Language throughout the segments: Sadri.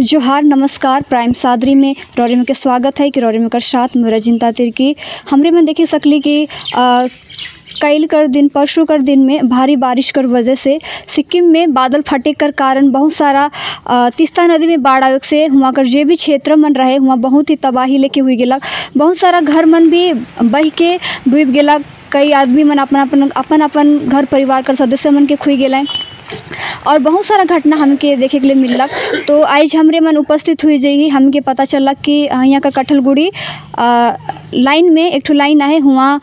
जोहार नमस्कार। प्राइम सादरी में रौरे में के स्वागत है कि रौरे में कर साथ मेरा जिंता तिर्की। हमरे में देखे सकली कि कल कर दिन परसों कर दिन में भारी बारिश कर वजह से सिक्किम में बादल फटे कर कारण बहुत सारा तीस्ता नदी में बाढ़ आवे से हुआ कर जे भी क्षेत्र मन रहे हुआ बहुत ही तबाही लेके हुई गेलक। बहुत सारा घर मन भी बह के डूब गेलक। कई आदमी मन अपन अपन अपन अपन घर परिवार कर सदस्य मन के खुई गेल और बहुत सारा घटना हमके देखे के लिए मिलक। तो आज हमरे मन उपस्थित हुई जही हमके पता चलक कि यहाँ का कटहलगुड़ी लाइन में एक ठो लाइन आए हुआ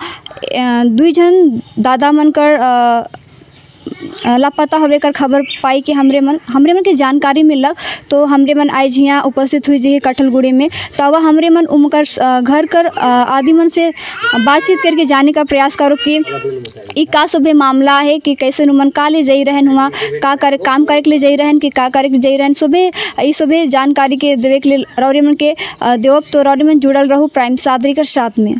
दुई जन दादा मन कर लापता होवे कर खबर पाई कि हमरे मन के जानकारी मिलक। तो हमरे मन आज यहाँ उपस्थित हुई जी कटहलगुड़ी में। तो अब हमरे मन उनकर घर कर आदि मन से बातचीत करके जाने का प्रयास करो कि ई का सुबह मामला है कि कैसे उमन का ले जाई रहन हुआ का कर काम करे के ले जाई रहन कि का करे के जाई रहन। सुबह ई सुबह जानकारी के देवे के लिए रौरे मन के देवब। तो रौरे मन जुड़ल रहू प्राइम सादरी कर साथ में।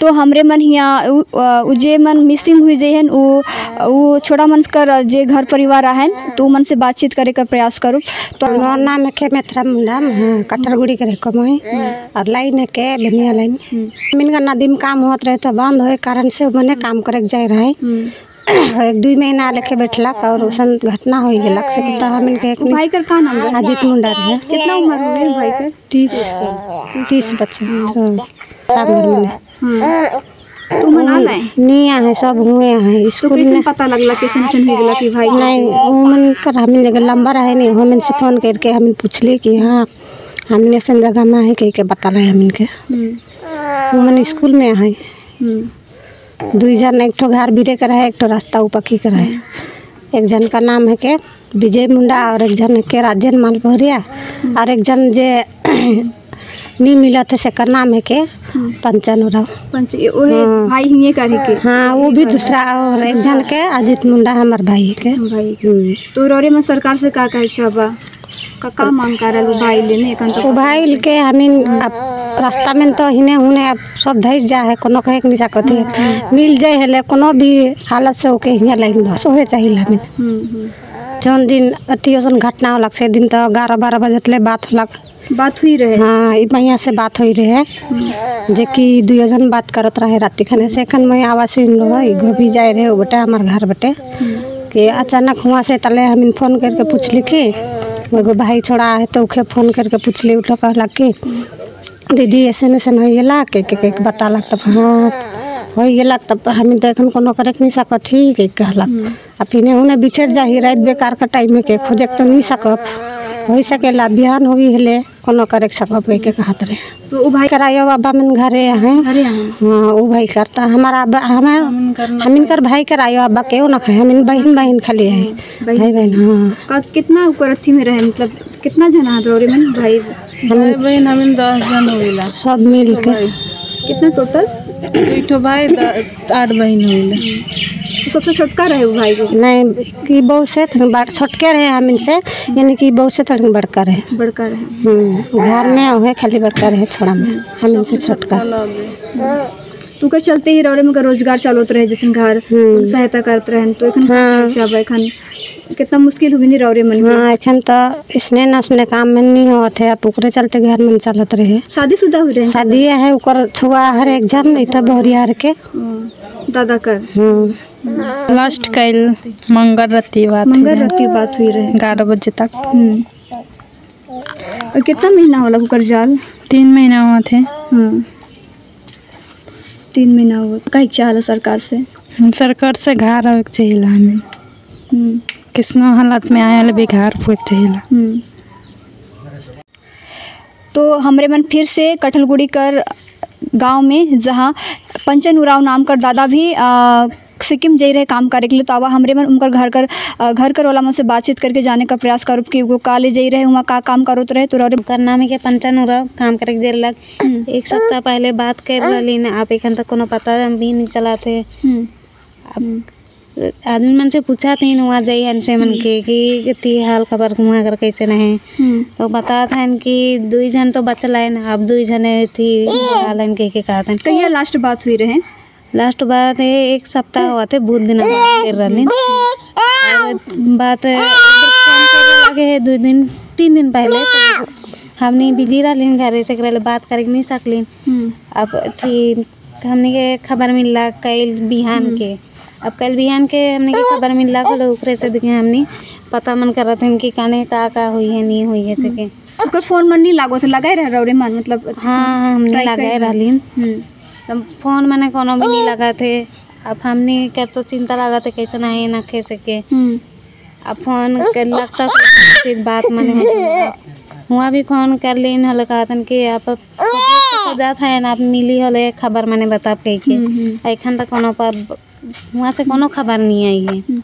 तो हमरे मन यहाँ जे मन मिसिंग हुई जे हन उ छोड़ा मन कर जे घर परिवार आहन तो मन से बातचीत करे का प्रयास करूँ। तो हमार नाम है के मेथरा मुंडा, कटहलगुड़ी के रह कमई और लाइन है के बनिया लाइन। मिन का नदी में काम होत रहे तो बंद होए कारण से मने काम करे के जाए रहे। एक दुई महीना लेके बैठलक और उसन घटना हो गेलक से तो हमन के एक भाई कर का नाम है? अजीत मुंडा रहे। कितना उम्र हो गई भाई कर? 30 बच्चे सामने में। तो मना गए निया है सब हुए हैं स्कूल तो में। पता लगला कैसे कैसे हो गेला कि भाई नहीं वो मन कर हमन जगह लंबा रहे नहीं हमन से फोन करके हमन पूछली कि हां हमने ऐसन जगह में है के बताला हमन के। वो मन स्कूल में है। दुई जन एक ठो घर बिरे कर है एक ठो रास्ता उपकी कर है। एक जन का नाम है के विजय मुंडा और एक जन के राजन मालभरिया और एक जन जे नहीं मिला था से नाम है के पंचन उराव। पंच ओहे भाई हिये करे के? हाँ वो भी दूसरा और एक जन के अजीत मुंडा हमार भाई के। भाई तो रौरे में सरकार से का कहे छबा का का मांग करल भाई लेने एखन तो भाई के हमीन अब रास्ता में तो हिने हुने अब सब धइस जा है कोनो कहे के नहीं सकत है मिल जाए हेले कोनो भी हालत से ओके हिया लाइन बस होए चाहिए हमीन। जौन दिन अति ओसन घटना होलक से दिन तो 11-12 बजे तले बात होलक बात हुई रहे। हाँ ई मैया से बात हुई रहे जे कि दुई जन बात करत रहे रात खाने से। एखन मैं आवाज़ सुन लो एगो भी जाए रहे बेटा हमार घर बटे कि अचानक हुआ से तले हम फोन करके पूछली कि एगो भाई छोड़ा है तो उखे फोन करके पूछली उठो कहलक कि दीदी ऐसे ऐसे हो गेला के के बतालक तब हाँ हो गेलक तब हम तो एखन कोनो करे नहीं सकत ही के कहलक। आ फिर हुने बिछड़ जाही रात बेकार का टाइम में के खोजे तो नहीं सकब हो सकेला बिहान होगी हेले कोनो करे सकब के कहत रहे। तो वो भाई करायो बाबा मन घरे हैं। घरे हैं हाँ वो भाई करता हमारा हमिन कर भाई करायो अब्बा के न खाए हमिन बहन बहन खाली है भाई बहन। हाँ का कितना ऊपर अथी में रहे मतलब कितना जन हाथ रोरे मन भाई भाई बहन हमिन 10 जन होइला सब मिल के। कितना टोटल? एक ठो भाई 8 बहन होइला। सबसे छोटका रहे वो भाई को? नहीं कि बहुत से छोटके रहे हम इनसे यानी कि बहुत से थोड़ी बड़का रहे। बड़का रहे घर में हुए खाली बड़का रहे छोड़ा में हम इनसे छोटका। तू कर चलते ही रौरे में का रोजगार चलत रहे जैसे घर सहायता करत रहे तो एखन एखन कितना मुश्किल हुई नहीं रौरे मन। हाँ एखन तो इसने न उसने काम में नहीं होत है अब ओकरे चलते घर में चलत रहे। शादीशुदा हो रहे? शादी है ओकर छुआ हर एक जन इटा बहरियार के दादा कर। लास्ट कल मंगल रति बात मंगल रति बात हुई रहे 11 बजे तक। और कितना महीना होला ओकर जाल? 3 महीना हुआ थे। 3 महीना हुआ। का इच्छा होला सरकार से? सरकार से घर आवे के चाहिए हमें किसनो हालत में आयल भी घर पुगे चाहिए। तो हमरे मन फिर से कटहलगुड़ी कर गांव में जहाँ पंचन उराव नाम कर दादा भी सिक्किम जाई रहे काम करे के लिए। तो आवा हमरे मन उनकर घर कर वाला मन से बातचीत करके जाने का प्रयास करूँ कि वो का ले जाई रहे वहाँ का काम करत रहे। तो कर नाम है के पंचन उराव काम करे के जेलक। एक सप्ताह पहले बात कर रही ना आप एखन तक कोनो पता भी नहीं चलाते। अब आदमी मन से पूछा थी वहाँ जाई से मन के कि ती हाल खबर वहाँ कर कैसे नहीं तो बताता है कि दुई जन तो बचल है ना अब दुई जने थी हाल के कहा था। कहिया लास्ट बात हुई रहे? लास्ट बात है एक सप्ताह हुआ थे बहुत दिन बात कर रही बात लगे है 2 दिन 3 दिन पहले हमनी बिजी रहलीन घरे से, एकरा ले बात करे नहीं सकलीन। अब अथी हमनी के खबर मिलला कल बिहान के। अब कल बिहान के हमनी के खबर मिलला कल ओकरे से देखे हमनी पता मन करत हन कि काने का का हुई है नहीं हुई है सके। ओकर फोन मन नहीं लागो तो लगाए रह रौरे मन मतलब? हाँ, हमने लगाए रहलीन। तब फोन मने कोनो भी नहीं लगा थे। अब हमनी के तो चिंता लगा थे कैसे ना है ना खे सके। अब फोन कर लगता फिर बात मने हुआ भी फोन कर लीन हल कहतन कि आप जात है ना, आप मिली हले खबर मने बता कह के। एखन तक कोनो पर वहाँ से कोनो खबर नहीं आई है।